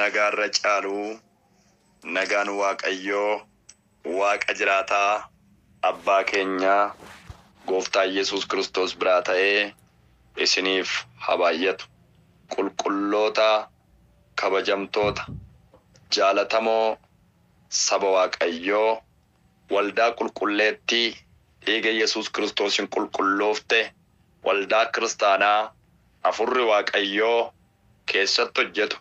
Nagaarra caaluu nagaan Waaqayyoo Waaqa jiraataa Abbaa keenyaa Gooftaa Yesuus Kiristoos biraa ta'ee isiniif haa baay'atu. Qulqulloota, kabajamtoota, jaalatamoo saba Waaqayyoo, waldaa qulqulleettii dhiiga Yesuus Kiristoosiin qulqulloofte, waldaa kiristaanaa Hafuurri Waaqayyoo keessatti hojjetu,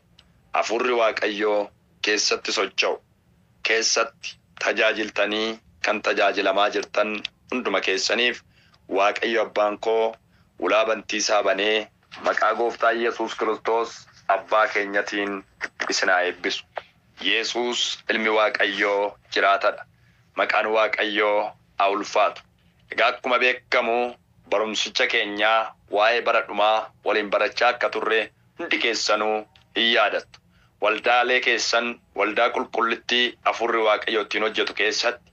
Hafuurri Waaqayyoo keessatti socho'u, keessatti tajaajiltanii kan tajaajilamaa jirtan hunduma keessaniif Waaqayyo Abbaan koo ulaa bantii isaa banee maqaa Gooftaa Yesuus Kiristoos Abbaa keenyatiin isin haa eebbisu. Yesuus ilmi Waaqayyoo jiraatadha. Maqaan Waaqayyoo haa ulfaatu. Egaa akkuma beekamu barumsicha keenyaa waa'ee bara dhumaa waliin barachaa akka turre hundi keessanuu hin yaadattu. Waldaalee keessan waldaa qulqullittii Hafuurri Waaqayyoo ittiin hojjetu keessatti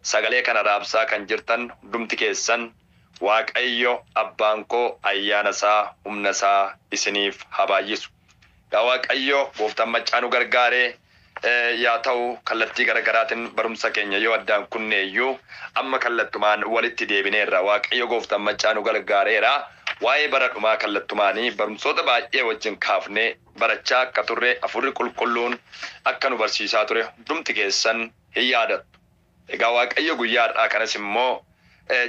sagalee kana raabsaa kan jirtan hundumti keessan Waaqayyo Abbaan koo ayyaana isaa humna isaa isiniif haa baay'isu. Yaa Waaqayyo Gooftaan maccaa nu gargaaree, yaa ta'u kallattii garaagaraatiin barumsa keenya yoo addaan kunne iyyuu amma kallattumaan walitti deebineerra. Waaqayyo Gooftaan maccaa nu gargaareera. Waa'ee bara dhumaa kallattumaanii barumsoota baay'ee wajjin kaafnee barachaa akka turre, Hafuurri Qulqulluun akka nu barsiisaa ture hundumti keessan hin yaadattu. Egaa Waaqayyo guyyaa har'aa kanas immoo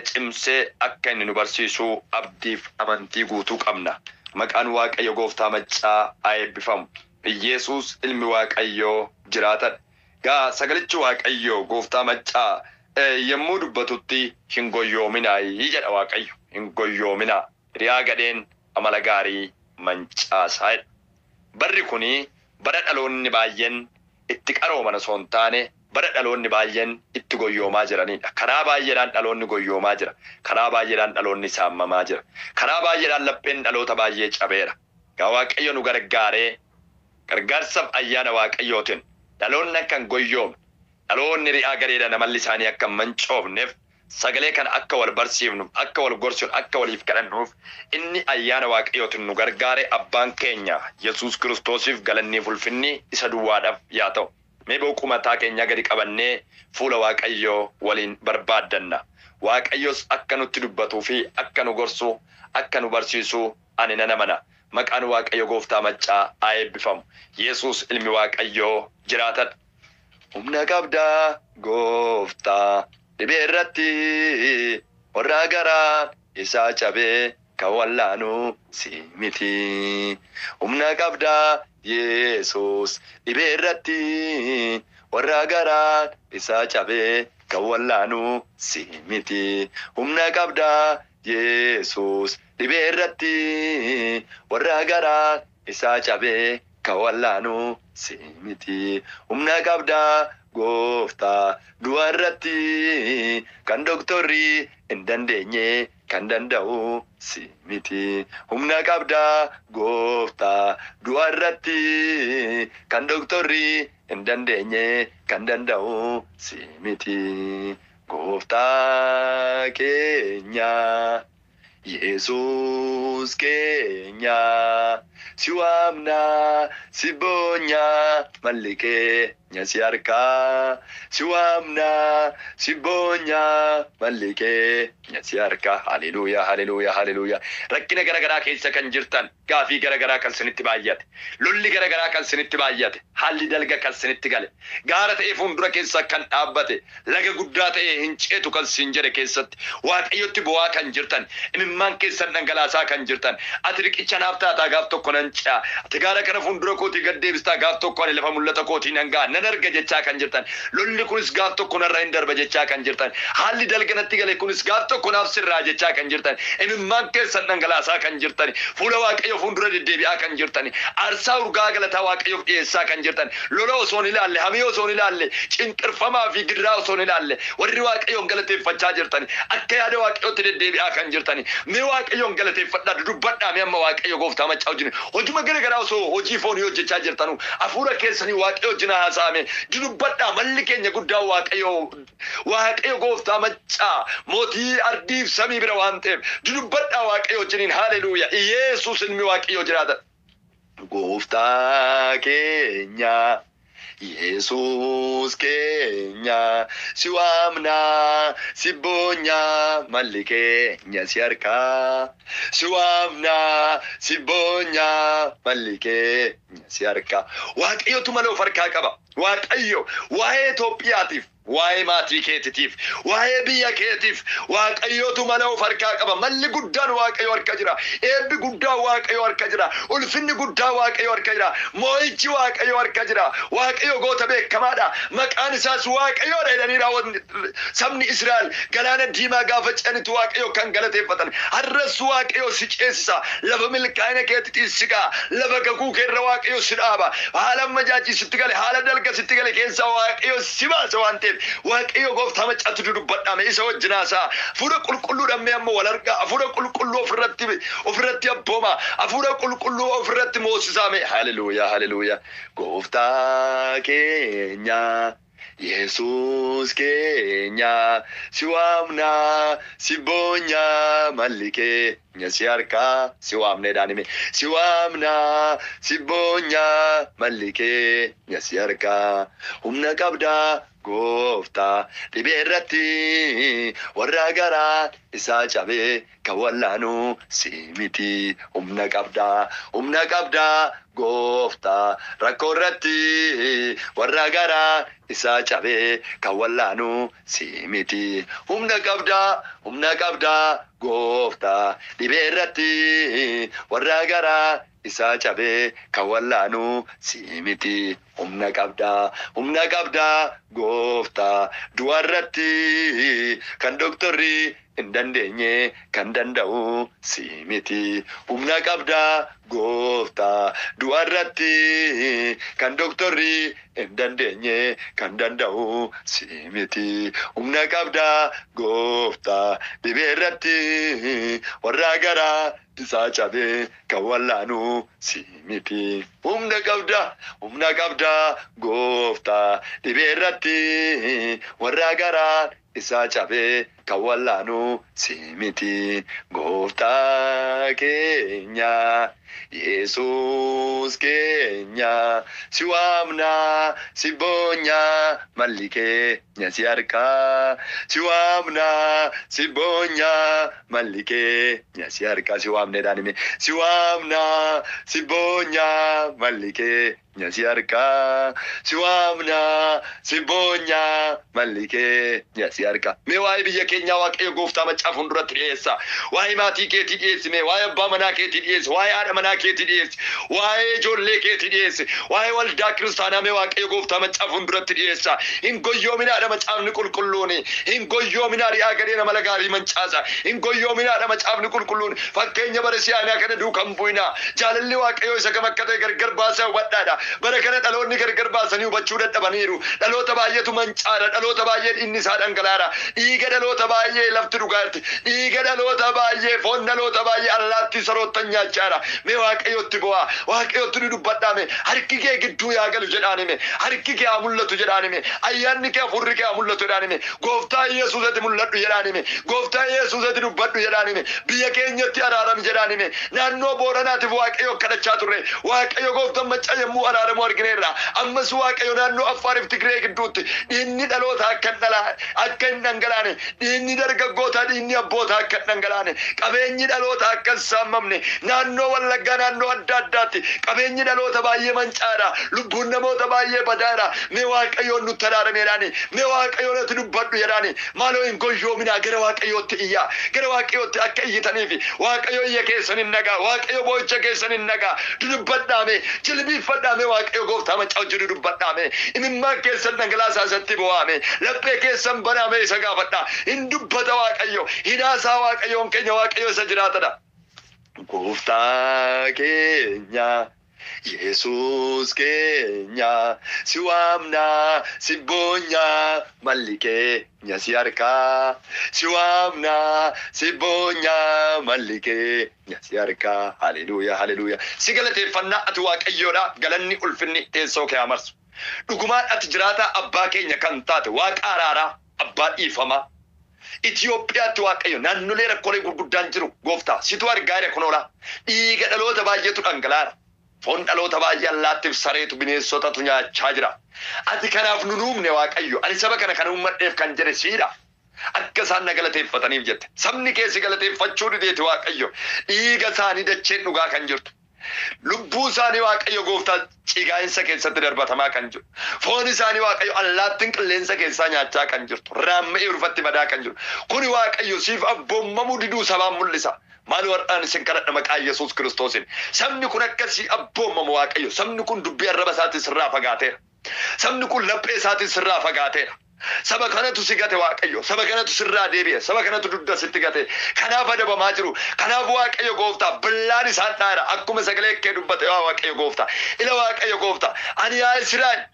cimsee akka inni nu barsiisu abdiif amantii guutuu qabna. Maqaan Waaqayyo Gooftaa maccaa haa eebbifamu. Yesuus ilmi Waaqayyoo jiraatadha. Egaa sagalichi Waaqayyo Gooftaa maccaa yommuu dubbatutti hin goyyoominaa jedha Waaqayyo. Hin goyyoominaa. Hiriyaa gadheen amala gaarii mancaasaa jedha. Barri kuni bara dhaloonni baay'een itti qarooman osoo hin taane bara dhaloonni baay'een itti goyyoomaa jiranidha. Karaa baay'eedhaan dhaloonni goyyoomaa jira. Karaa baay'eedhaan dhaloonni saamamaa jira. Karaa baay'eedhaan lapheen dhaloota baay'ee cabeera. Egaa Waaqayyo nu gargaaree gargaarsaaf ayyaana Waaqayyootiin dhaloonni akka hin goyyoomne, dhaloonni ri'aa gareedhaan amalli isaanii akka hin mancoofneef sagalee kana akka wal barsiifnuuf, akka wal gorsinu, akka waliif kadhannuuf inni ayyaana Waaqayyootiin nu gargaare Abbaan keenya Yesuus Kiristoosiif galanniif ulfinni isa duwwaadhaaf yaa ta'u. Mee boquu mataa keenyaa gadi qabannee fuula Waaqayyoo waliin barbaaddanna. Waaqayyos akka nutti dubbatuu fi akka nu gorsu, akka nu barsiisu ani nan amana. Maqaan Waaqayyo Gooftaa maccaa haa eebbifamu. Yesuus ilmi Waaqayyoo jiraatadha. Humna qabdaa Gooftaa dhibee irratti warra garaa isaa cabee kan wallaanu si miti. Humna qabdaa Yesuus dhibee irratti warra garaa isaa cabee kan wallaanu si miti. Humna qabdaa Yesuus dhibee irratti warra garaa isaa cabee kan wallaanu si miti. Humna qabdaa Gooftaa du'a irratti kan doktorri hin dandeenye kan danda'u si miti. Humna qabdaa Gooftaa du'a irratti kan doktorri hin dandeenye kan danda'u si miti. Gooftaa keenya Yesuus keenya si waamna si boonya malli keenya si harkaa. Si waamna si boonya malli keenya si harkaa. Haleluuyaa, haleluuyaa, haleluuyaa. Rakkina garagaraa keessa kan jirtan, gaafii garagaraa kan sinitti baay'ate, lolli garagaraa kan sinitti baay'ate, haalli dalga kan sinitti gale, gaara ta'ee fuuldura keessa kan dhaabbate, laga guddaa ta'ee hin ceetu kan siin jedhe keessatti Waaqayyotti bu'aa kan jirtan, imimmaan keessan dhangalaasaa kan jirtan, ati riqicha naaf taataa gaaf tokko nan ce'a, ati gaara kana fuuldura kootii gad deebistaa gaaf tokko ani lafa mul'ata kootii nan ga'a, nan arga jechaa kan jirtan, lolli kunis gaaf tokko narra hin darba jechaa kan jirtan, haalli dalga natti gale kunis gaaf tokko naaf sirraa jechaa kan jirtan, imimmaan keessan dhangalaasaa kan jirtan, fuula Waaqayyo fuuldura deddeebi'aa kan jirtan, aarsaa urgaa galataa Waaqayyoof dhiyeessaa kan jirtan, lola osoo hin ilaalle, hamii osoo hin ilaalle, cinqirfamaa fi gidiraa osoo hin ilaalle, warri Waaqayyoon galateeffachaa jirtan, akka yaada Waaqayyootti deddeebi'aa kan jirtan, mee Waaqayyoon galateeffadhaa, dudubbadhaa. Mee amma Waaqayyo Gooftaa maccaa wajjin hojuma gara garaa osoo hojii foonii hojjechaa jirtanu hafuura keessanii Waaqayyo wajjin haasa'ame dudubbadhaa. Malli keenya guddaa Waaqayyo, Waaqayyo Gooftaa maccaa mootii ardiif samii bira waan ta'eef dudubbadhaa Waaqayyo wajjiniin. Haleluuyaa. Yesuus ilmi Waaqayyo jiraata. Gooftaa keenya Yesuus keenya si waamnaa si boonyaa malli keenya si harkaa. Si waamnaa si boonyaa malli keenya si harkaa. Waaqayyotu mala of harkaa qaba. Waaqayyo waa'ee Itoophiyaatiif, waa'ee maatii keetiitiif, waa'ee biyya keetiif Waaqayyotu mala of harkaa qaba. Malli guddaan Waaqayyo harka jira. Eebbi guddaan Waaqayyo harka jira. Ulfinni guddaan Waaqayyo harka jira. Moo'ichi Waaqayyo harka jira. Waaqayyo goota beekamaadha. Maqaan isaas Waaqayyoodha jedhanii raawwatni sabni Israa'el galaana diimaa gaafa ce'anitti Waaqayyo kan galateeffatan. Har'as Waaqayyo si ceesisa. Lafa milkaa'ina keetiitiin si ga'a. Lafa kakuu keerra Waaqayyo si dhaaba. Haala ammajaajii sitti gale, haala dalga sitti gale keessaa Waaqayyo si baasa waan ta'eef Waaqayyo gooftaa maccaatti dudubbadhaame isa wajjin haasa'a. Hafuura qulqulluudhaan mee amma wal argaa. Hafuura qulqulluu ofirratti abbooma. Hafuura qulqulluu ofirratti moosisaame. Haleluuyaa, haleluuyaa. Gooftaa keenya Yesuus keenya si waamnaa si boonyaa malli keenya si harkaa. Si waamneedhaan hime. Si waamnaa si boonyaa malli keenya si harkaa. Humna qabdaa gooftaa dhibee irratti warra garaa isaa cabee kan wallaanuu si miti. Humna qabdaa, humna qabdaa gooftaa rakkoo irratti warra garaa isaa cabee kan wallaanuu si miti. Humna qabdaa, humna qabdaa gooftaa dhibee irratti warra garaa isaa cabee kan wallaanuu si miti. Humna qabdaa, humna qabdaa gooftaa du'a irratti kan doktorri hin dandeenye kan danda'u si miti. Humna qabdaa gooftaa du'a irratti kan doktorri hin dandeenye kan danda'u si miti. Humna qabdaa gooftaa dhibee irratti warra garaa isaa cabee kan wallaanuu si miti. Humna qabdaa, humna qabdaa gooftaa dhibee irratti warra garaa isaa cabee kan wallaanuu si miti. Gooftaa keenya Yesuus keenya si waamnaa si boonyaa malli keenya si harkaa. Si waamnaa si boonyaa malli keenya si harkaa. Si waamneedhaan hime. Si waamnaa si boonyaa malli keenya si harkaa. Si waamnaa si boonyaa malli keenya si harkaa. Mee waa'ee biyya keenyaa Waaqayyo gooftaa macaa fuulduratti dhiyeessa. Waa'ee maatii keetii dhiyeessi mee, waa'ee abbaa manaa keetii dhiyeessi, waa'ee haadha manaa keetii dhiyeessi, waa'ee ijoollee keetii dhiyeessi, waa'ee waldaa kiristaanaa mee Waaqayyo gooftaa macaa fuulduratti dhiyeessa. Hin goyyoominaadha macaafni qulqulluuni. Hin goyyoominaa ri'aa gadhee nama gaarii mancaasa. Hin goyyoominaadha macaafni qulqulluun. Fakkeenya bara si'aanaa kana duukaan bu'inaa. Jaalalli Waaqayyoo isa kam akka ta'e gargar baasaa hubadhaadha. Bara kana dhaloonni gargar baasanii hubachuu dadhabaniiru. Dhaloota baay'eetu mancaadha. Dhaloota baay'ee dhiigni isaa dhangalaara. Dhiiga dhaloota baay'ee lafti dhugaatti. Dhiiga dhaloota baay'ee foon dhaloota baay'ee allaattii saroottan nyaachaadha. Mee Waaqayyotti bu'aa. Waaqayyotti nu dubbadhaame. Harki kee gidduu yaa galu jedhaan hime. Harki kee haa mul'atu jedhaan hime. Ayyaanni kee hafuurri kee haa mul'atu jedhaan hime. Gooftaa Yesuusatti mul'adhu jedhaan hime. Gooftaa Yesuusatti dubbadhu jedhaan hime. Biyya keenyatti araarami jedhaan hime. Naannoo Booranaatiif Waaqayyo kadhachaa turre. Waaqayyo gooftaan macaa yommuu araaramu argineerra. Ammas Waaqayyo naannoo Affaariif Tigree gidduutti dhiigni dhaloota akka hin dhangalaane, dhiigni dargaggootaa, dhiigni abbootaa akka hin dhangalaane, qabeenyi dhaloota akka hin saamamne, naannoo Wallaggaa naannoo adda addaatti qabeenyi dhaloota baay'ee mancaadha. Lubbuun namoota baay'ee badaadha. Mee Waaqayyoon nutti araarame jedhaani. Mee Waaqayyoon ati dubbadhu jedhaani. Maaloo hin goyyoominaa, gara Waaqayyootti iyyaa. Gara Waaqayyootti akka iyyitaniif Waaqayyo iyya keessan hin nagaa. Waaqayyo boo'icha keessan hin nagaa. Dudubbadhaame, jilbiiffadhaame Waaqayyo gooftaa macaa hojii dudubbadhaame. Imimmaan keessan dhangalaasaa isatti bo'aame. Laphee keessan banaame isa gaafadha. Hin dubbata Waaqayyo. Hinaasaa Waaqayyoon keenya Waaqayyo isa jiraatadha. Gooftaa keenya Yesuus keenya si waamnaa si boonyaa malli keenya si harkaa. Si waamnaa si boonyaa malli keenya si harkaa. Haleluuyaa, haleluuyaa. Si galateeffannaa ati Waaqayyoodha. Galanni ulfinni teessoo kee haa marsu. Dhugumaan ati jiraataa abbaa keenya kan taate Waaqa araaraa, abbaa dhiifamaa. Itoophiyaatti Waaqayyo naannolee rakkoolee gurguddaan jiru gooftaa situ argaa jira kunoolaa. Dhiiga dhaloota baay'eetu dhangalaara. Foon dhaloota baay'ee allaattiif sareetu bineensotatu nyaachaa jira. Ati kanaaf nu uumne Waaqayyo. Ani saba kana kan uummadheef kan jedhe siidha. Akka isaan na galateeffataniif jette. Sabni keessi galateeffachuu dideeti Waaqayyo. Dhiiga isaanii dacheen dhugaa kan jirtu. Lubbuu isaanii Waaqayyo gooftaa cigaa'insa keessatti darbatamaa kan jiru. Foon isaanii Waaqayyo allaattiin qilleensa keessaa nyaachaa kan jirtu. Raamma'ee ulfatti badaa kan jiru. Kuni Waaqayyo siif abboommamuu diduu sabaan mul'isa. Maal warraan isin kadhadha maqaa Yesuus Kiristoosiin. Sabni kun akkasii abboommamu Waaqayyo. Sabni kun dubbii arraba isaatiin sirraa fagaateera. Sabni kun laphee isaatiin sirraa fagaateera. Saba kanatu si gate Waaqayyo. Saba kanatu sirraa deebi'e. Saba kanatu dugda sitti gate. Kanaaf adabamaa jiru. Kanaaf Waaqayyo gooftaa billaan isaan dhaara. Akkuma sagalee kee dubbate yaa Waaqayyo gooftaa. Ila Waaqayyo gooftaa. Ani yaa Israa'el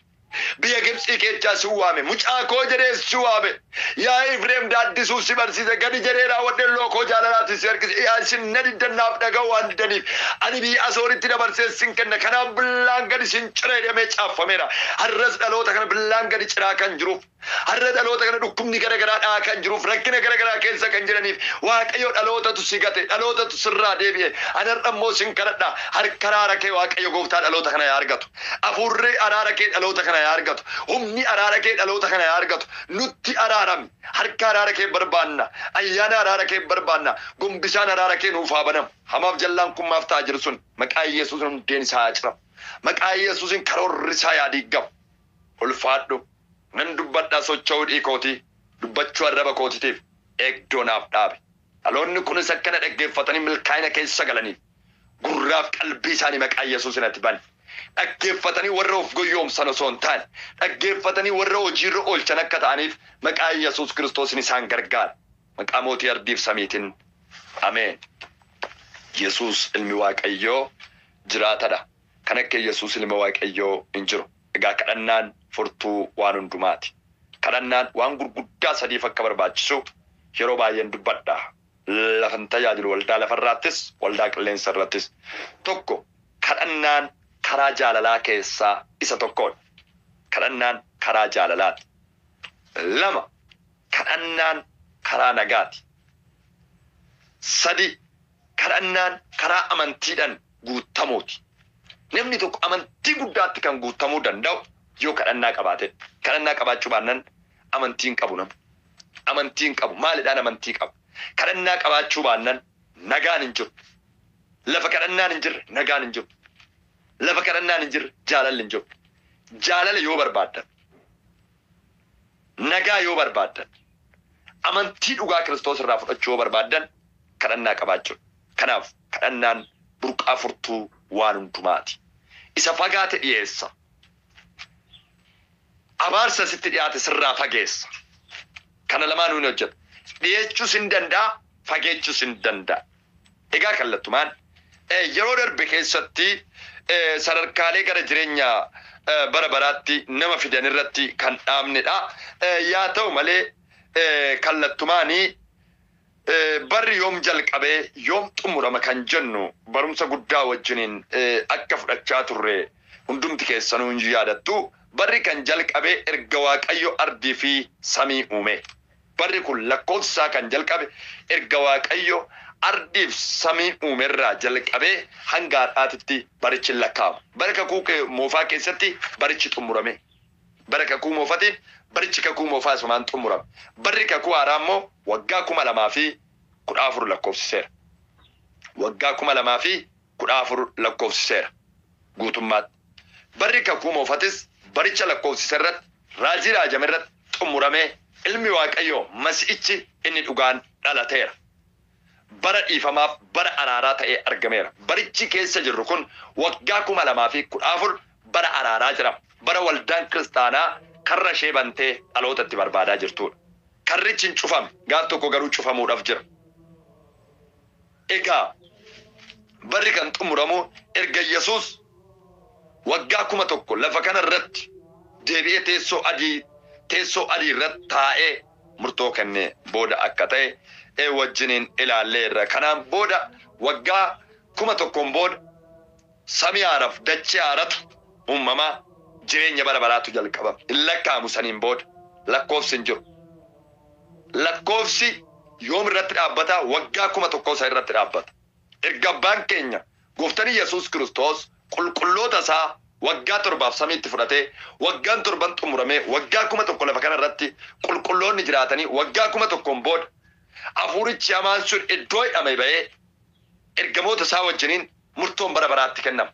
biyya Gibxii keessaa si waame. Mucaa koo jedhee si waame. Yaa Efreem daaddisuu si barsiise. Gadi jedhee raawwadhee lookoo jaalalaatti si harkise. Yaa isin na diddannaaf dhaga'uu waan diddaniif. Ani biyya Asooritti dabarsee sin kenna. Kanaaf billaan gadi sin cira jedhamee caaffameera. Har'as dhaloota kana billaan gadi ciraa kan jiruuf. Har'a dhaloota kana dhukkubni gara garaa dhahaa kan jiruuf rakkina gara garaa keessa kan jiraniif Waaqayyo dhalootatu si gate dhalootatu sirraa deebi'e. Ani har'a immoo sin kadhadha harka araara kee Waaqayyo gooftaa dhaloota kana yaa argatu. Afuurri araara kee dhaloota kana yaa argatu. Humni araara kee dhaloota kana yaa argatu. Nutti araarami. Harka araara kee barbaanna. Ayyaana araara kee barbaanna. Gombisaan araara kee nuuf haa banamu. Hamaaf jallaan kun maaf ta'aa jiru sun maqaa Yesuusin hundeen isaa haa ciramu. Maqaa Yesuusin karoorri isaa yaa diigamu. Ulfaadhu. Nan dubbadhaa socho'uu dhiikootii dubbachuu arraba kootiitiif eegdoo naaf dhaabe. Dhaloonni kunis akkana dhaggeeffatanii milkaa'ina keessa galaniif gurraaf qalbii isaanii maqaa Yesuusin ati bani. Dhaggeeffatanii warra of goyyoomsan osoo hin taane dhaggeeffatanii warra hojiirra oolchan akka ta'aniif maqaa Yesuus Kiristoosin isaan gargaara. Maqaa mootii ardiif samiitiin ameen. Yesuus ilmi Waaqayyoo jiraatadha. Kan akka Yesuus ilma Waaqayyoo hin jiru. Egaa kadhannaan furtuu waan hundumaati. Kadhannaan waan gurguddaa sadiif akka barbaachisu yeroo baay'een dubbadha. Lafan tajaajilu waldaa lafarraattis waldaa qilleensa irrattis. Tokko kadhannaan karaa jaalalaa keessaa isa tokkodha. Kadhannaan karaa jaalalaati. Lama kadhannaan karaa nagaati. Sadi kadhannaan karaa amantiidhaan guutamuuti. Namni tokko amantii guddaatti kan guutamuu danda'u yoo kadhannaa qabaate. Kadhannaa qabaachuu baannaan amantii hin qabu namni. Amantii hin qabu. Maalidhaan amantii qaba? Kadhannaa qabaachuu baannaan nagaan hin jiru. Lafa kadhannaan hin jirre nagaan hin jiru. Lafa kadhannaan hin jirre jaalalli hin jiru. Jaalala yoo barbaaddan, nagaa yoo barbaaddan, amantii dhugaa Kiristoos irraa fudhachuu yoo barbaaddan kadhannaa qabaachuudha. Kanaaf kadhannaan burqaa furtuu waan hundumaati. Isa fagaate dhiyeessa. Abaarsa sitti dhiyaate sirraa fageessa. Kana lamaanuu ni hojjeta. Dhiyeechuus hin danda'a, fageechuus hin danda'a. Egaa kallattumaan yeroo darbe keessatti sadarkaalee gara jireenya bara baraatti nama fidan irratti kan dhaabnedha. Yaa ta'u malee kallattumaanii barri yoom jalqabee yoom xumurama kan jennu barumsa guddaa wajjiniin akka fudhachaa turre hundumti keessanuu hin yaadattu. Barri kan jalqabee erga Waaqayyo ardii fi samii uume. Barri kun lakkoofsa kan jalqabe erga Waaqayyo ardiif samii uumerraa jalqabee hanga har'aatitti barichi lakkaa'ama. Bara kakuu moofaa keessatti barichi xumurame. Bara kakuu moofatiin barichi kakuu moofaa isumaan xumurame. Barri kakuu haaraa immoo waggaa 2014 lakkoofsiseera. Waggaa 2014 lakkoofsiseera guutummaatti. Barri kakuu moofatis baricha lakkoofsise irratti raajii raajame irratti xumuramee ilmi Waaqayyoo Masiihichi inni dhugaan dhalateera. Bara dhiifamaaf bara araaraa ta'ee argameera. Barichi keessa jirru kun waggaa 2014 bara araaraa jedhama. Bara waldaan kiristaanaa karra ishee bantee dhalootatti barbaadaa jirtudha. Karrichi hin cufame gaaf tokko garuu cufamuudhaaf jira. Egaa barri kan xumuramu erga Yesuus waggaa 1000 lafa kana irratti deebi'ee teessoo adii irratti taa'ee murtoo kennee booda akka ta'e wajjiniin ilaalleerra. Kanaan booda waggaa 1000 booda samii haaraaf dachee haaratu uumamaa jireenya bara baraatu jalqabama. Hin lakkaa'amu saniin booda lakkoofsi hin jiru. Lakkoofsi yoom irratti dhaabbata? Waggaa 1000 isa irratti dhaabbata. Erga abbaan keenya gooftaan Yesuus Kiristoos Qulqulloota isaa waggaa 7f samiitti fudhatee, waggaan 7n xumuramee, waggaa 1000 lafa kana irratti qulqulloonni jiraatanii, waggaa 1000n booda hafuurichi hamaan sun iddoo hidhame ba'ee ergamoota isaa wajjiniin murtoon bara baraatti kennama.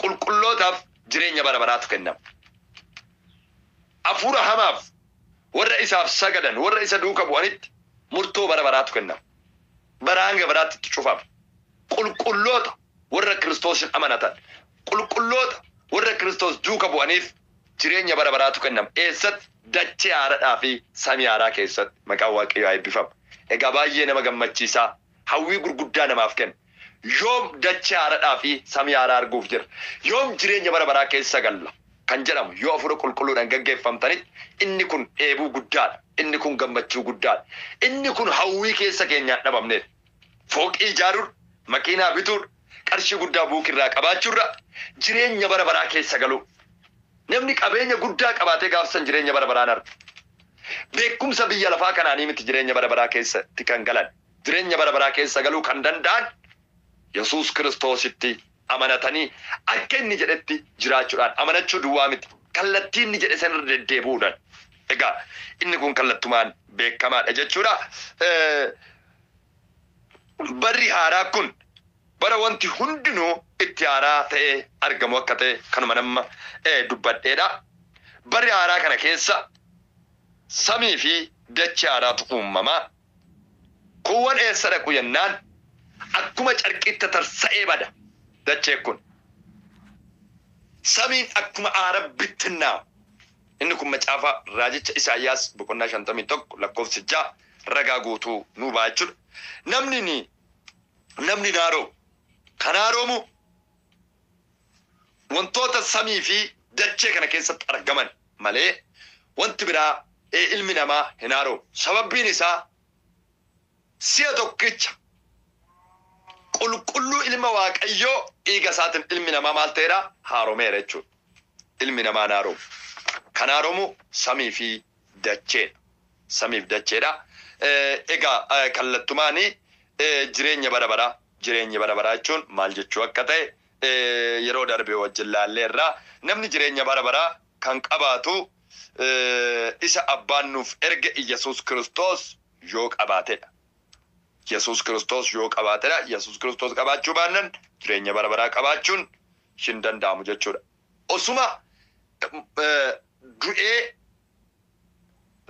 Qulqullootaaf jireenya bara baraatu kennama. Hafuura hamaaf warra isaaf sagadan, warra isa duuka bu'anitti murtoo bara baraatu kennama. Bara hanga baraatti itti cufama. Qulqulloota warra Kiristoosin amanatan, qulqulloota warra Kiristoos duuka bu'aniif jireenya bara baraatu kennama. Eessatti? Dachee haaraadhaa fi samii haaraa keessatti. Maqaan Waaqayyoo haa eebbifamu. Egaa baay'ee nama gammachiisaa, hawwii gurguddaa namaaf kenna. Yoom dachee haaraadhaa fi samii haaraa arguuf jira? Yoom jireenya bara baraa keessa galla? Kan jedhamu yoo hafuura qulqulluudhaan gaggeeffamtanitti inni kun dheebuu guddaadha. Inni kun gammachuu guddaadha. Inni kun hawwii keessa keenyaan dhabamneedha. Fooqii ijaaruun, makiinaa bituun, qarshii guddaa buukirraa qabaachuurra jireenya bara baraa keessa galuu. Namni qabeenya guddaa qabaatee gaafsan jireenya bara baraan arga. Beekumsa biyya lafaa kanaanii miti jireenya bara baraa keessatti kan galan. Jireenya bara baraa keessa galuu kan danda'an Yesuus Kiristoositti amanatanii akka inni jedhetti jiraachuudhaan, amanachuu duwwaa miti. Kallattii inni jedhe sanarra deddeebi'uudhaan. Egaa inni kun kallattumaan beekamaadha jechuudha. Barri haaraa kun bara wanti hundinuu itti haaraa ta'ee argamu akka ta'e kanuma nama dubbadheedha. Barri haaraa kana keessa samii fi dachee haaraatu uumamaa. Kuuwwan eessa dhaqu jennaan akkuma carqiitti tarsa'ee bada dachee kun. Samiin akkuma aara bittinnaa'a. Inni kun macaafa raajicha Isaayyaas boqonnaa 51 lakkoofsa 6 ragaa guutuu nuu ba'a jechuudha. Namni naaroomu kan haaroomu wantoota samii fi dachee kana keessatti argaman malee wanti biraa ilmi namaa hin haaroomu. Sababbiin isaa si'a tokkicha qulqulluu ilma Waaqayyoo dhiiga isaatiin ilmi namaa maal ta'eera? Haaromeera jechuudha. Ilmi namaa hin haaroomu. Kan haaroomu samii fi dacheedha. Samiif dacheedha. Egaa kallattumaanii jireenya bara baraa, jireenya bara baraa jechuun maal jechuu akka ta'e yeroo darbe wajjin laalleerra. Namni jireenya bara baraa kan qabaatu isa abbaan nuuf erge Yesuus Kiristoos yoo qabaatedha. Yesuus Kiristoos yoo qabaatedha. Yesuus Kiristoos qabaachuu baannan jireenya bara baraa qabaachuun hin danda'amu jechuudha. Osuma du'ee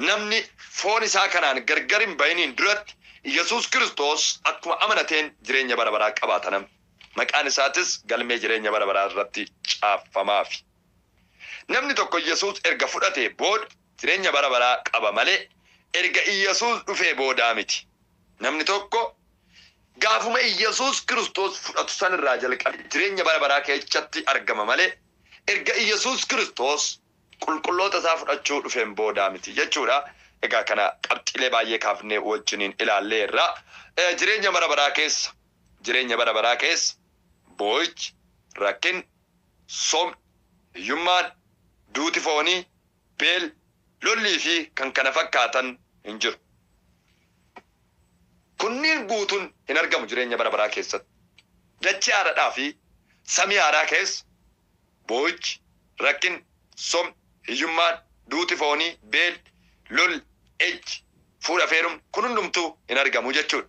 namni foon isaa kanaan gargar hin bahiniin duratti Yesuus Kiristoos akkuma amanateen jireenya bara baraa qabaata namni. Maqaan isaatis galmee jireenya bara baraa irratti caaffamaafi. Namni tokko Yesuus erga fudhatee booda jireenya bara baraa qaba malee erga Yesuus dhufee boodaa miti. Namni tokko gaafuma Yesuus Kiristoos fudhatu sanirraa jalqabe jireenya bara baraa keessatti argama malee erga Yesuus Kiristoos qulqulloota isaa fudhachuu dhufeen boodaa miti jechuudha. Egaa kana qabxiilee baay'ee kaafnee wajjiniin ilaalleerra. Jireenya bara baraa keessa, jireenya bara baraa keessa boo'ichi, rakkin, soomni, hiyyummaan, duuti foonii, beel, lollii fi kan kana fakkaatan hin jiru. Kunniin guutuun hin argamu jireenya bara baraa keessatti. Dachee haaraadhaa fi samii haaraa keessa boo'ichi, rakkin, soomni, hiyyummaan, duuti foonii, beel, lolli, ejji, fuudha feerumni kun hundumtuu hin argamu jechuudha.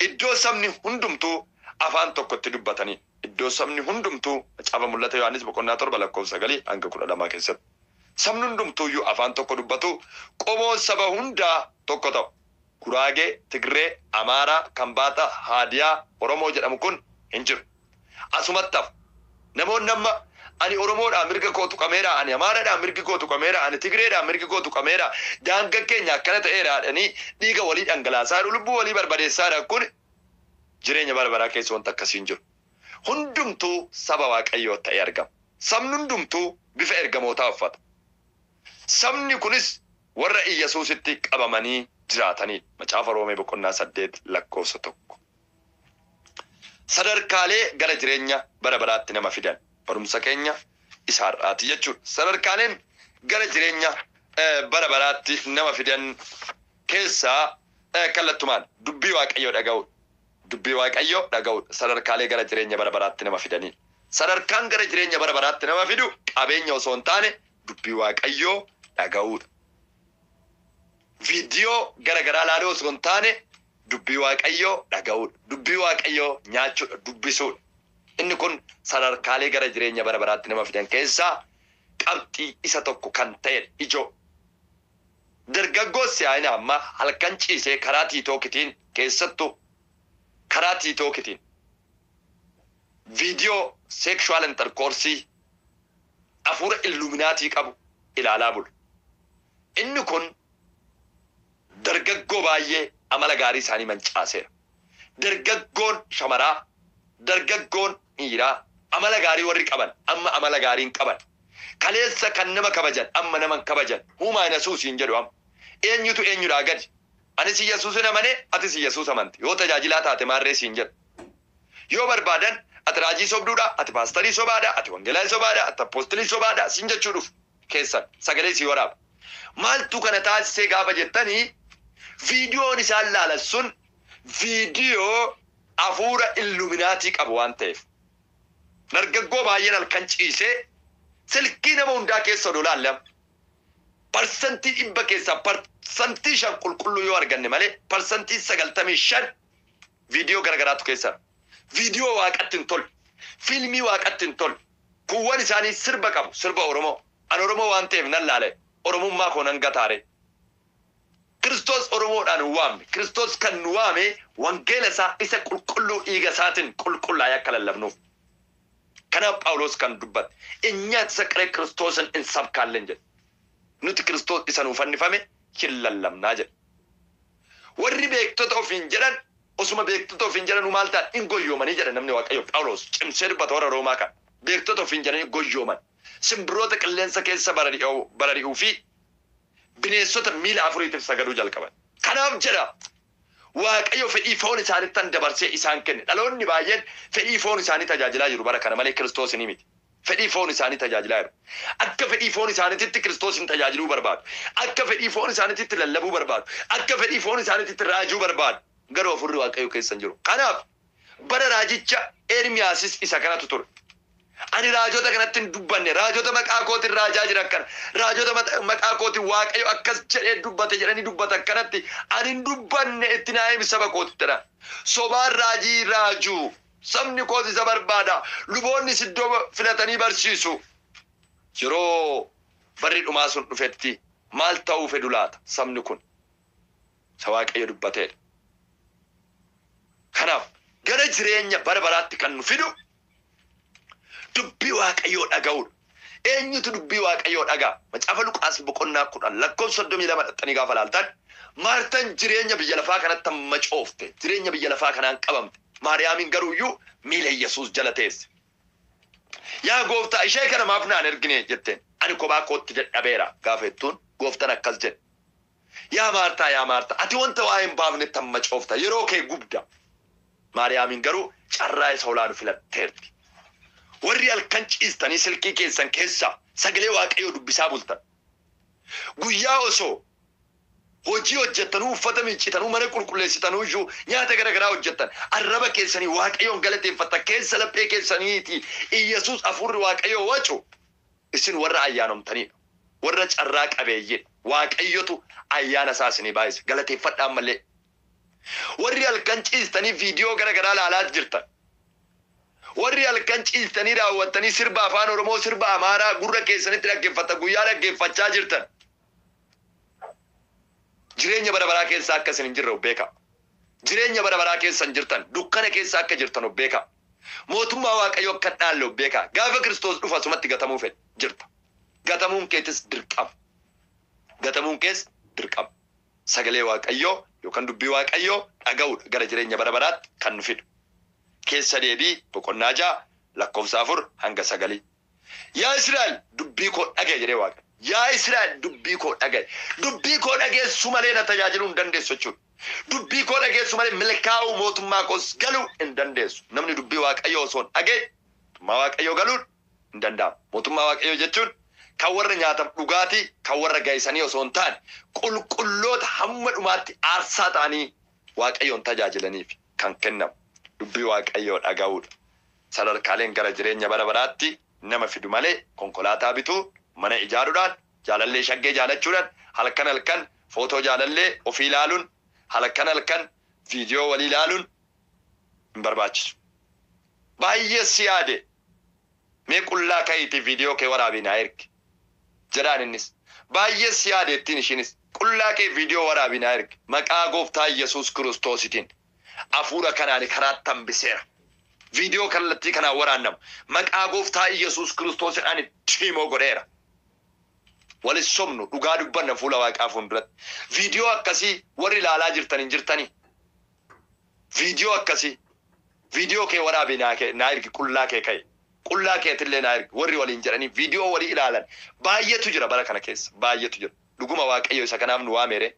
Iddoo sabni hundumtuu afaan tokkotti dubbatanii, iddoo sabni hundumtuu macaafa mul'ata Yohaannis boqonnaa 7 lakkoofsa 9 hanga 12 keessatti. Sabni hundumtuuyyuu afaan tokko dubbatu, qomoon saba hundaa tokko ta'u. Guraagee, Tigree, Amaaraa, Kambaata, Haadiyaa, Oromoo jedhamu kun hin jiru. Asumatti hafu. Namoonni amma ani Oromoodhaa mirga koo tuqameera, ani Amaaraadhaa mirgi koo tuqameera, ani Tigreedhaa mirgi koo tuqameera, daangaan keenya akkana ta'eera jedhanii dhiiga walii dhangalaasaa jiru, lubbuu walii barbadeessaa jiran kun jireenya bara baraa keessa wanta akkasii hin jiru. Hundumtuu saba Waaqayyoo ta'ee argama. Sabni hundumtuu bifa ergamootaa uffata. Sabni kunis warra Iyyasuusitti qabamanii jiraatanidha. Macaafa Roomee boqonnaa 8 lakkoofsa 1. Sadarkaalee gara jireenya bara baraatti nama fidan barumsa keenya isa har'aati jechuudha. Sadarkaaleen gara jireenya bara baraatti nama fidan keessaa kallattumaan dubbii Waaqayyoo dhaga'uudha. Dubbii Waaqayyoo dhaga'uudha. Sadarkaalee gara jireenya bara baraatti nama fidanii. Sadarkaan gara jireenya bara baraatti nama fidu qabeenya osoo hin taane dubbii Waaqayyoo dhaga'uudha. Viidiyoo gara garaa ilaaluu osoo hin taane dubbii Waaqayyoo dhaga'uudha. Dubbii Waaqayyoo nyaachuudha, dubbisuudha. Inni kun sadarkaalee gara jireenya bara baraatti nama fidan keessaa qabxii isa tokko kan ta'edha ijoo. Dargaggoo si'aayina amma halkan ciisee karaa tiitookitiin, keessattuu karaa tiitookitiin viidiyoo sexual intercourse hafuura illuminaatii qabu ilaalaa bulu. Inni kun dargaggoo baay'ee amala gaarii isaanii mancaaseera. Dargaggoon shamaraa, dargaggoon dhiiraa amala gaarii warri qaban amma amala gaarii hin qaban. Kaleessa kan nama kabajan amma nama hin kabajan. Huumaa Yesuus hin jedhu amma. Eenyutu eenyudhaa gadi? Anis Yesuusin amanee, atis Yesuus amanti. Yoo tajaajilaa taate maarree siin jedhu. Yoo barbaadan ati raajii sobduudha, ati paastarii sobaadha, ati wangeelaa sobaadha, ati apoostilii sobaadha siin jechuu dhufu keessan sagalee sii waraaba. Maaltu kana taasisee gaafa jettanii, viidiyoon isaan laalan sun viidiyoo hafuura illuminaatii qabu waan ta'eef. Dargaggoo baay'een halkan ciisee silkii nama hundaa keessa odoo laallam, 100% keessaa 5% qulqulluu yoo arganne malee 95% viidiyoo garagaraatu keessa. Viidiyoo waaqatti hin tolle. Fiilmii waaqatti hin tolle. Kuuwwan isaanii sirba qabu, sirba Oromoo. An Oromoo waan ta'eef nan laale. Oromummaa koo nan gataare. Kiristoos Oromoodhaan nu waamne. Kiristoos kan nu waame wangeela isaa isa qulqulluu dhiiga isaatiin qulqullaa'ee akka lallabnuuf. Kanaaf Phaawulos kan dubbate, እኛ የተሰቀለ ክርስቶስን እንሰብካለን jedhe. Nuti Kiristoos isa nuu fannifame hin lallabnaa jedhe. Warri beektota ofiin jedhan osuma beektota ofiin jedhan maal ta'an, hin goyyoomanii jedha namni Waaqayyo Phaawulos cimsee dubbata warra Roomaa kan. Beektota ofiin jedhanii goyyooman. Simbirroota qilleensa keessa balali'uu fi bineensota miila afuriitiif sagaduu jalqaban. Kanaaf jedha, Waaqayyo fedhii foon isaanitti dabarsee isaan kenne. Dhaloonni baay'een fedhii foon isaanii tajaajilaa jiru bara kana malee Kiristoos ni miti. Fedhii foon isaanii tajaajilaa jiru. Akka fedhii foon isaaniitti Kiristoosin tajaajiluu barbaadu. Akka fedhii foon isaaniitti lallabuu barbaadu. Akka fedhii foon isaaniitti raajuu barbaadu. Garuu hafuurri Waaqayyo keessa hin jiru. Kanaaf bara raajicha Ermiyaasis isa kanatu ture. Ani raajota kanatti hin dubbanne, raajota maqaa kootiin raajaa jira akkana, raajota maqaa kootiin Waaqayyo akkas jedhee dubbate jedhanii dubbatan kanatti ani hin dubbanne, itti naa himi saba kootitti jedha. Sobaan raajii raajuu, sabni koos isa barbaada, luboonnis iddoo filatanii barsiisu. Yeroo barri dhumaa sun dhufetti maal ta'uu fedhu laata sabni kun? Isa Waaqayyo dubbateedha. Kanaaf gara jireenya bara baraatti kan nu fidu dubbii Waaqayyoo dhaga'uudha. Eenyutu dubbii Waaqayyoo dhagaa? Macaafa Luqaas boqonnaa 10 lakkoofsa 32 dhaxxanii gaafa laaltan, Maartan jireenya biyya lafaa kanatti macoofte, jireenya biyya lafaa kanaan qabamte. Maariyaamiin garuuyyuu miila Yesuus jala teesse. Yaa gooftaa, ishee kana maaf naan ergine jetteen. Ani kophaa kootti dadhabeera gaafa jettuun, gooftaan akkas jedhe. Yaa Maartaa, yaa Maartaa, ati wanta waa hin baafnetti amma coofta, yeroo kee gubda. Maariyaamiin garuu carraa isa olaanu filatteerti. Warri halkan ciistanii silkii keessan keessaa sagalee Waaqayyoo dubbisaa bultan. Guyyaa osoo hojii hojjettanuu, uffata miiccitanuu, mana qulqulleessitanuu iyyuu, nyaata gara garaa hojjettan, arraba keessanii Waaqayyoon galateeffatta, keessa laphee keessaniiti Iyyasuus hafuurri Waaqayyoo wacu, isin warra ayyaanomtanidha. Warra carraa qabeeyyiidha. Waaqayyotu ayyaana isaa isinii baay'ise. Galateeffadhaan malee. Warri halkan ciistanii viidiyoo gara garaa ilaalaa jirtan. Warri halkan ciistanii raawwattanii sirba afaan Oromoo, sirba Amaaraa gurra keessanitti dhaggeeffatan, guyyaa dhaggeeffachaa jirtan. Jireenya bara baraa keessa akka isin hin jirre of beeka. Jireenya bara baraa keessa hin jirtan, dukkana keessa akka jirtan of beeka. Mootummaa Waaqayyoo akka hin dhaalle of beeka. Gaafa Kiristoos dhufa asumatti gatamuu fedhe jirta. Gatamuun keetis dirqama. Gatamuun kees dirqama. Sagalee Waaqayyoo yookaan dubbii Waaqayyoo dhaga'uudha gara jireenya bara baraatti kan nu fidu. Keessa Deebii boqonnaa 6 lakkoofsa 4 hanga 9. Yaa Israa'el, dubbii koo dhaga'i jedhee Waaqa. Yaa Israa'el, dubbii koo dhaga'i. Dubbii koo dhageessu malee na tajaajiluu hin dandeessu jechuudha. Dubbii koo dhageessu malee milkaa'uu, mootummaa koos galuu hin dandeessu. Namni dubbii Waaqayyoo osoo hin dhagaye mootummaa Waaqayyoo galuun hin danda'amu. Mootummaa Waaqayyoo jechuun kan warra nyaataaf dhugaatii, kan warra gahisanii osoo hin taane, qulqulloota hamma dhumaatti aarsaa ta'anii Waaqayyoon tajaajilaniif kan kennamu. Dubbii Waaqayyoo dhaga'uudha. Sadarkaaleen gara jireenya bara baraatti nama fidu malee konkolaataa bituu, mana ijaaruudhaan, jaalallee shaggee jaalachuudhaan, halkan halkan footoo jaalallee ofii ilaaluun, halkan halkan viidiyoo walii ilaaluun hin barbaachisu. Baay'ee si yaade, mee qullaa ka'iitii viidiyoo kee waraabii naa ergi jedhaan innis. Baay'ee si yaade ittiin ishiinis, qullaa kee viidiyoo waraabii naa ergi. Maqaa Gooftaa Yesuus Kiristoositiin hafuura kanaan karaa hambiseera. Viidiyoo kallattii kanaan waraannamu maqaa Gooftaa Yesuus Kiristoosiidhaan tiimoo godheera. Walis sobnu, dhugaa dubbanna fuula Waaqaa fuulduratti. Viidiyoo akkasii warri ilaalaa jirtan hin jirtanii? Viidiyoo akkasii, viidiyoo kee waraabii naa ergi, qullaa kee ka'e. Qullaa keetillee naa ergi warri waliin jedhanii viidiyoo walii ilaalan baay'eetu jira bara kana keessa, baay'eetu jira. Dhuguma Waaqayyo isa kanaaf nu waameere?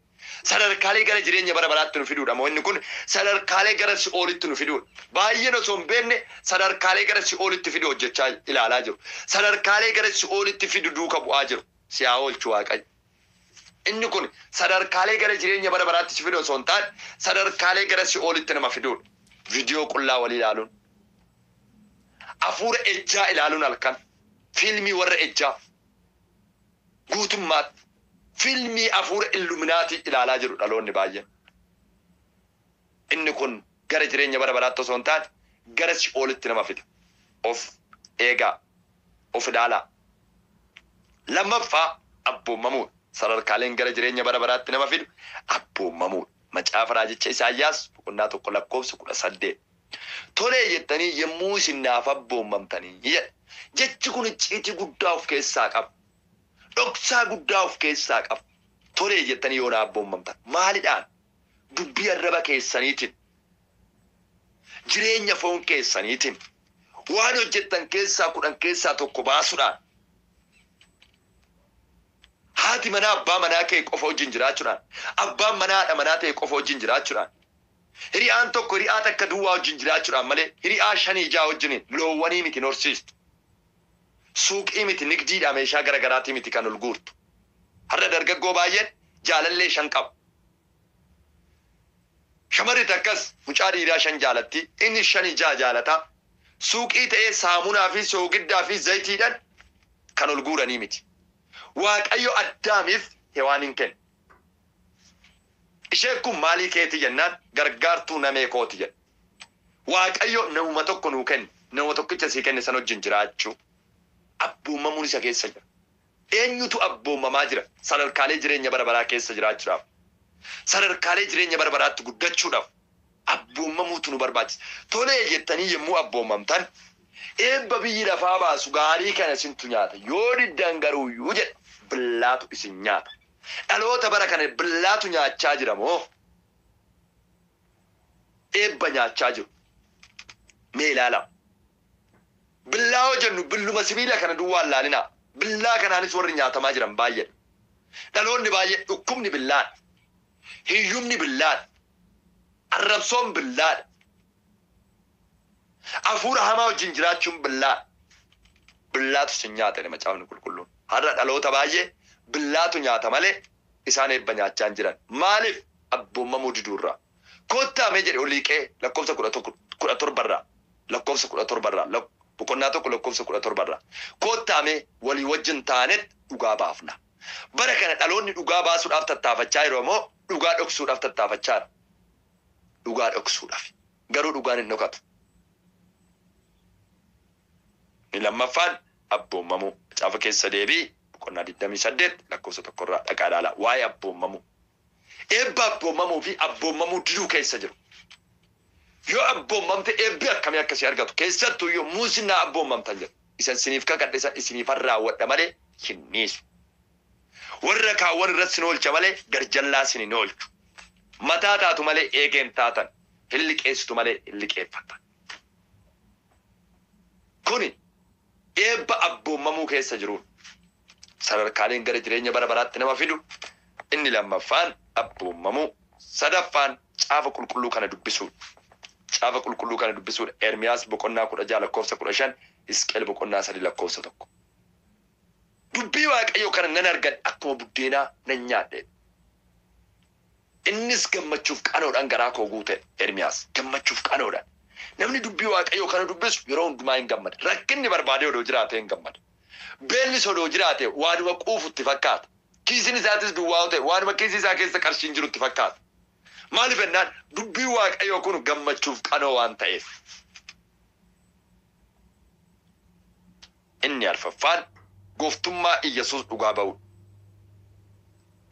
Sadarkaalee gara jireenya bara baraatti nu fiduudha moo inni kun sadarkaalee gara si'oolitti nu fiduudha? Baay'een osoo hin beekne sadarkaalee gara si'oolitti fidu hojjechaa ilaalaa jiru. Sadarkaalee gara si'oolitti fidu duuka bu'aa jiru. Si haa oolchu Waaqayyo. Inni kun sadarkaalee gara jireenya bara baraatti si fidu osoo hin taane sadarkaalee gara si'oolitti nama fiduudha. Viidiyoo qullaa walii ilaaluun. Hafuura ejjaa ilaaluun halkan. Fiilmii warra ejjaa. Guutummaatti fiilmii hafuura illuminaatii ilaalaa jiru dhaloonni baay'een. Inni kun gara jireenya bara baraatti osoo hin taane gara si'oolitti nama fida. Of eegaa. Of ilaalaa. Lammaffaa, abboommamuudha. Sadarkaaleen gara jireenya bara baraatti nama fidu abboommamuudha. Macaafa Raajicha Isaayyaas boqonnaa 1 lakkoofsa 18. Tolee jettanii yommuu isin naaf abboommamtanii jedha. Jechi kun icciitii guddaa of keessaa qaba. Dhoksaa guddaa of keessaa qaba. Tolee jettanii yoo naaf abboommamtan. Maalidhaan? Dubbii arraba keessaniitiin. Jireenya foon keessaniitiin. Waan hojjettan keessaa 10 keessaa 1 baasuudhaan. Haati manaa abbaa manaa kee qofa wajjin jiraachuudhaan, abbaan manaa haadha manaa ta'e qofa wajjin jiraachuudhaan, hiriyaan tokko hiriyaa takka duwwaa wajjin jiraachuudhaan malee hiriyaa shanii ja'a wajjiniin loowwanii miti horsiistu. Suuqii miti, nigdiidhaa meeshaa gara garaatii miti kan ol guurtu. Har'a dargaggoo baay'een jaalallee 5 qaba. Shamarri takkas mucaa dhiiraa 5 jaalatti, inni shanii ja'a jaalataa. Suuqii ta'ee saamunaa fi soogiddaa fi zayitiidhaan kan ol guuranii miti. Waaqayyo Addaamiif Hewaanin kenne. Isheen kun maalii keeti jennaan gargaartuu namee kooti jedhe. Waaqayyo namuma tokko nuu kenne, nama tokkicha sii kenne san wajjin jiraachuu. Abboommamuun isa keessa jira. Eenyutu abboommamaa jira sadarkaalee jireenya bara baraa keessa jiraachuudhaaf? Sadarkaalee jireenya bara baraatti guddachuudhaaf abboommamuutu nu barbaachisa. Tolee jettanii yommuu abboommamtan eebba biyyi lafaa baasu gaarii kana isintu nyaata. Yoo diddan garuuyyuu jedha, billaatu isin nyaata. Dhaloota bara kana billaatu nyaachaa jira moo eebba nyaachaa jiru? Mee ilaalaa. Billaa yoo jennu billuma sibiila kana duwwaa ilaalinaa. Billaa kanaanis warri nyaatamaa jiran baay'eedha. Dhaloonni baay'ee dhukkubni billaadha. Hiyyumni billaadha. Arrabsoon billaadha. Hafuura hamaa wajjin jiraachuun billaadha. Billaatu isin nyaata jedhe Macaafni Qulqulluun. Har'a dhaloota baay'ee billaatu nyaata malee isaan eebba nyaachaa hin jiran. Maaliif? Abboommamuu diduurraa. Kottaa mee jedhe oliiqee lakkoofsa 17rraa, lakkoofsa 17rraa, boqonnaa 1 lakkoofsa 17rraa. Kottaa mee walii wajjin taanet dhugaa baafna. Bara kana dhaloonni dhugaa baasuudhaaf tattaafachaa jiru moo dhugaa dhoksuudhaaf tattaafachaa jira? Dhugaa dhoksuudhaaf. Garuu dhugaan hin dhokatu. Inni lammaffaan abboommamuu. Macaafa Keessa Deebii boqonnaa 28 lakkoofsa 1rraa dhaqaa ilaalaa. Waa'ee abboommamuu. Eebba abboommamuu fi abboommamuu diduu keessa jiru. Yoo abboommamte eebbi akkamii akkasii argatu? Keessattuu yommuu isin naa abboommamtan jedha. Isan isiniif kakadhe san isiniifan raawwadha malee hin dhiisu. Warra kaawwan irratti sin oolcha malee garjallaa sin hin oolchu. Mataa taatu malee eegee hin taatan. Hin liqeessitu malee hin liqeeffattan. Kuni eebba abboommamuu keessa jiruudha. Sadarkaaleen gara jireenya bara baraatti nama fidu inni lammaffaan abboommamuu. Sadaffaan caafa qulqulluu kana dubbisuudha. Caafa qulqulluu kana dubbisuudha. Ermiyaas boqonnaa 16 lakkoofsa 15, Hisqeel boqonnaa 3 lakkoofsa 1. Dubbii Waaqayyoo kana nan argadhe, akkuma buddeenaa nan nyaadhe. Innis gammachuuf qanoodhaan garaa koo guute. Ermiyaas gammachuuf qanoodhaan. Namni dubbii Waaqayyoo kana dubbisu yeroo hundumaa hin gammada. Rakkinni barbaadee odoo jiraate hin gammada. Beellis odoo jiraate waanuma quufutti fakkaata. Kiisiin isaatis duwwaa ta'e waanuma kiisii isaa keessa qarshiin jirutti fakkaata. Maaliif jennaan dubbii Waaqayyoo kun gammachuuf qanoo waan ta'eef. Inni arfaffaan gooftummaa Iyyasuus dhugaa ba'uudha.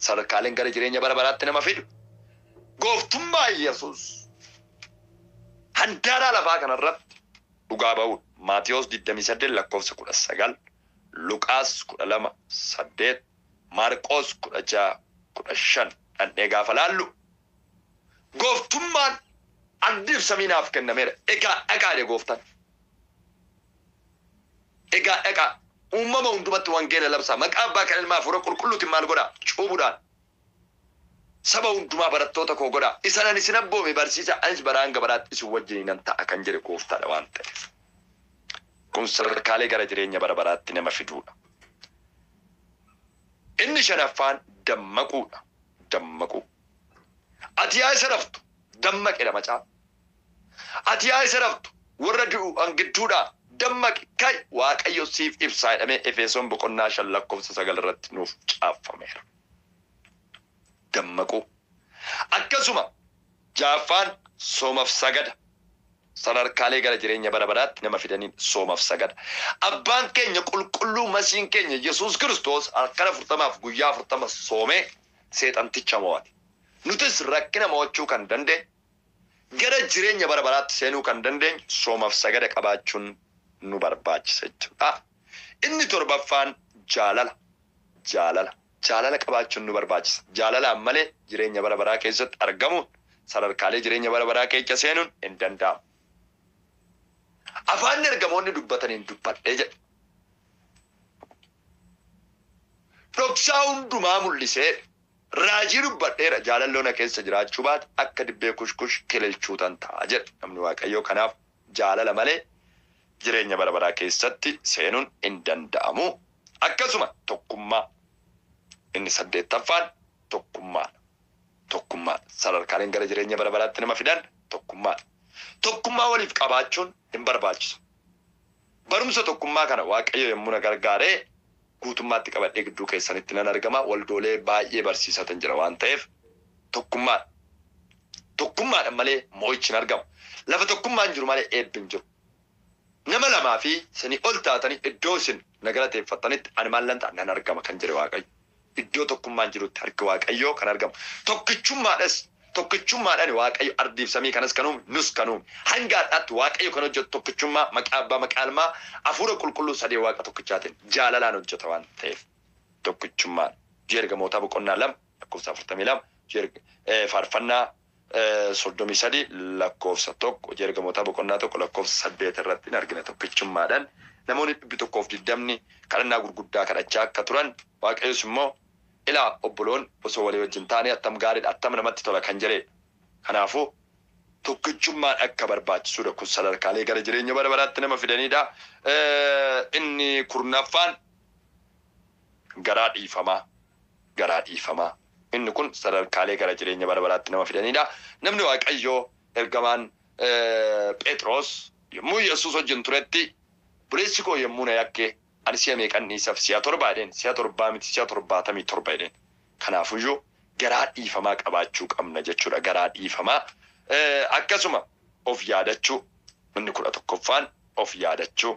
Sadarkaaleen gara jireenya bara baraatti nama fidu. Gooftummaa Iyyasuus handaaraa lafaa kanarratti dhugaa ba'uudha. Maatiyos 28 lakkoofsa 19, Luqaas 12 8, Maarqoos 16 15 dhandhee gaafa laallu gooftummaan ardiif samii naaf kennameera. Egaa dhaqaa jedhe gooftaan. Egaa dhaqaa uumama hundumatti wangeela labsaa. Maqaa abbaa kan ilmaa hafuura qulqulluutiin maal godhaa? Cuubuudhaan. Saba hundumaa barattoota koo godhaa. Isa nan isin abboome barsiisa anis baraa hanga baraatti isin wajjin nan ta'a kan jedhe gooftaadha waan ta'eef. Kun sadarkaalee gara jireenya bara baraatti nama fiduudha. Inni shanaffaan dammaquudha. Dammaquu. Ati yaa isa raftu dammaqedha macaa. Ati yaa isa raftu warra du'an gidduudhaa dammaqi ka'i Waaqayyo siif ibsaa jedhamee Efesoon boqonnaa 5 lakkoofsa 9 irratti nuuf caaffameera. Dammaquu. Akkasuma ja'affaan soomaf sagada. Sadarkaalee gara jireenya bara baraatti nama fidaniin soomaf sagada. Abbaan keenya qulqulluu masiin keenya Yesuus Kiristoos halkan afurtamaaf guyyaa afurtama soomee seexanticha mo'ate. Nutis rakkina mo'achuu kan dandeenyu gara jireenya bara baraatti seenuu kan dandeenyu soomaf sagada qabaachuun nu barbaachisa jechuudha. Inni torbaffaan jaalala. Jaalala. Jaalala qabaachuun nu barbaachisa. Jaalalaan malee jireenya bara baraa keessatti argamuun sadarkaalee jireenya bara baraa keessa seenuun hin danda'amu. Afaan ergamoonni dubbataniin dubbadhee jedha. Dhoksaa hundumaa mul'isee raajii dubbadheera jaalalloo na keessa jiraachuu baate akka dibbee kushkush kililchuu tan ta'a jedha namni Waaqayyoo. Kanaaf jaalala malee jireenya bara baraa keessatti seenuun hin danda'amu. Akkasuma tokkummaa inni saddeettaffaan tokkummaadha. Tokkummaadha. Sadarkaaleen gara jireenya bara baraatti nama fidan tokkummaadha. Tokkummaa waliif qabaachuun hin barbaachisu. Barumsa tokkummaa kana Waaqayyo yommuu na gargaaree guutummaatti qabadhee gidduu keessanitti nan argama. Waldoolee baay'ee barsiisatan jira waan ta'eef tokkummaadha. Tokkummaadhaan malee mo'ichi hin argamu. Lafa tokkummaan jiru malee eebbi hin jiru. Nama lamaa fi sanii ol taatanii iddoo isin na galateeffattanitti ani maal nan ta'a nan argama kan jedhe Waaqayyo. Iddoo tokkummaan jirutti harki Waaqayyoo kan argamu. Tokkichummaadhas tokkichummaadhaan Waaqayyo ardiif samii kanas kan uume nus kan uume. Hanga har'aatti Waaqayyo kan hojjetu tokkichummaa maqaa abbaa maqaa ilmaa hafuura qulqulluu sadee Waaqa tokkichaatiin jaalalaan hojjeta waan ta'eef tokkichummaan. Hojii ergamootaa boqonnaa 2 lakkoofsa 42 faarfannaa 33 lakkoofsa 1 hojii ergamootaa boqonnaa 1 lakkoofsa 8 irratti hin argina tokkichummaadhaan namoonni 120 kadhannaa gurguddaa kadhachaa akka turan Waaqayyos immoo ilaa obboloon osoo walii wajjin ta'anii attam gaariidha attam namatti tola kan jedhedha. Kanaafuu tokkichummaan akka barbaachisuudha kun sadarkaalee gara jireenya bara baraatti nama fidanidha. Inni kurnaffaan garaa dhiifamaa garaa dhiifamaa. Inni kun sadarkaalee gara jireenya bara baraatti nama fidanidha. Namni Waaqayyoo ergamaan Phexros yommuu Yesuus wajjin turetti obboleessi koo yommuu na yakke ani si'a meeqan dhiisaf si'a torba jedheen si'a torbaa miti si'a 77 jedheen. Kanaafuyyuu garaa dhiifamaa qabaachuu qabna jechuudha. Garaa dhiifamaa akkasuma of yaadachuu inni 11ffaan of yaadachuu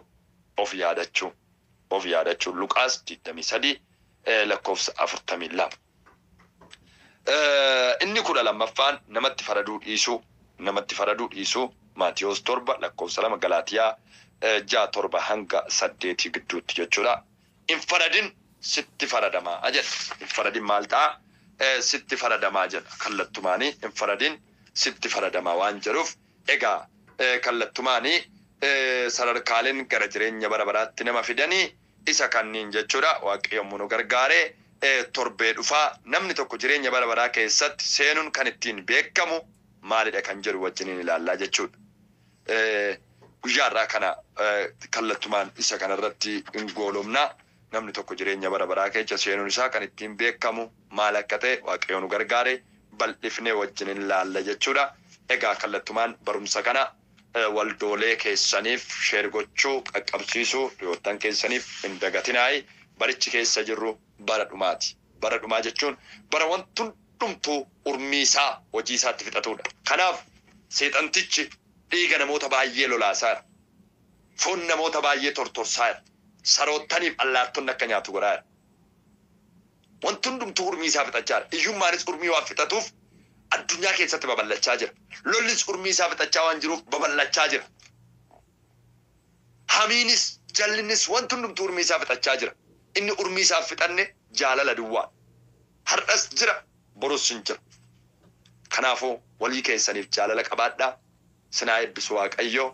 of yaadachuu of yaadachuu Luqaas 23 lakkoofsa 42. Inni 12ffaan namatti faraduu dhiisuu namatti faraduu dhiisuu Maatiyos 7 lakkoofsa 2 Galaatiyaa 6 7 hanga 8 gidduutti jechuudha. Hin faradin sitti faradamaa jedha. Hin faradin maal ta'a? Sitti faradamaa jedha. Kallattumaanii hin faradin sitti faradamaa waan jedhuuf egaa kallattumaanii sadarkaaleen gara jireenya bara baraatti nama fidanii isa kanniin jechuudha. Waaqayyo yommuu nu gargaaree torbee dhufaa namni tokko jireenya bara baraa keessatti seenuun kan ittiin beekamu maalidha kan jedhu wajjiniin ilaallaa jechuudha. Guyyaa har'aa kana kallattumaan isa kanarratti hin goolomna. Namni tokko jireenya bara baraa keessa seenuun isaa kan ittiin beekamu maal akka ta'e Waaqayyo nu gargaare bal'ifnee wajjin ilaalla jechuudha. Egaa kallattumaan barumsa kana Waldoolee keessaniif share gochuu, qaqqabsiisuu hiriyoottan keessaniif hin dagatinaayi. Barichi keessa jirru bara dhumaati. Bara dhumaa jechuun bara wanti hundumtuu urmii isaa hojii isaatti fixatudha. Kanaaf seexantichi dhiiga namoota baay'ee lolaasaara. Foon namoota baay'ee tortorsaara. Saroottaniif allaattonni akka nyaatu godhaara. Wanti hundumtuu urmii isaa fixachaa jira. Hiyyummaanis urmii waan fixatuuf addunyaa keessatti babal'achaa jira. Lollis urmii isaa fixachaa waan jiruuf babal'achaa jira. Hamiinis, jallinnis, wanti hundumtuu urmii isaa fixachaa jira. Inni urmii isaa fixanne jaalala duwwaa. Har'as jira, borus hin jira. Kanaafuu walii keessaniif jaalala qabaadhaa. Sinaa eebbisu Waaqayyo,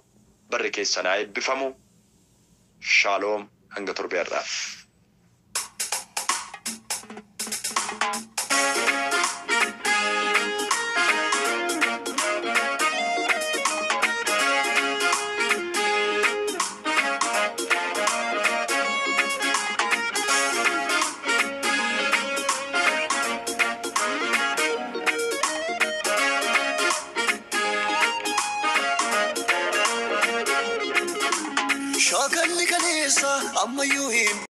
barri keessanaa eebbifamu. Shaaloom, hanga torbee har'aa. Shaakalli kaleessa ammayyuu hin